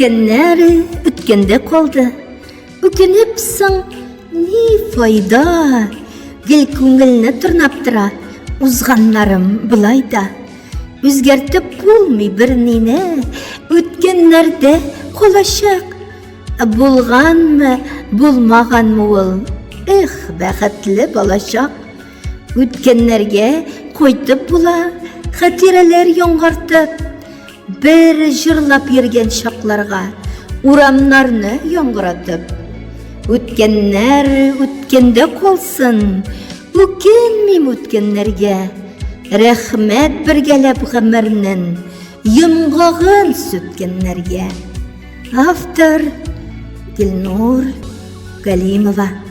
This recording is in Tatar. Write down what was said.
Үткәннәр үткәндә калды. Үкенеп соң ни файда? Гел күңелне тырнап тора узганнарым былай да. Үзгәртеп булмый бернине, үткәннәрдә калачак. Булганмы, булмаганмы ул? Эх, бәхетле балачак. Үткәннәргә кайтып була, хатирәләр яңгыртып, бер җырлап йөргән чакларга, урамнарны яңгыратып. Үткәннәр үткәндә калсын, үкенмим үткәннәргә. Рәхмәт бергәләп гомернең йомгагын сүткәннәргә. Автор Гөлнур Галимова.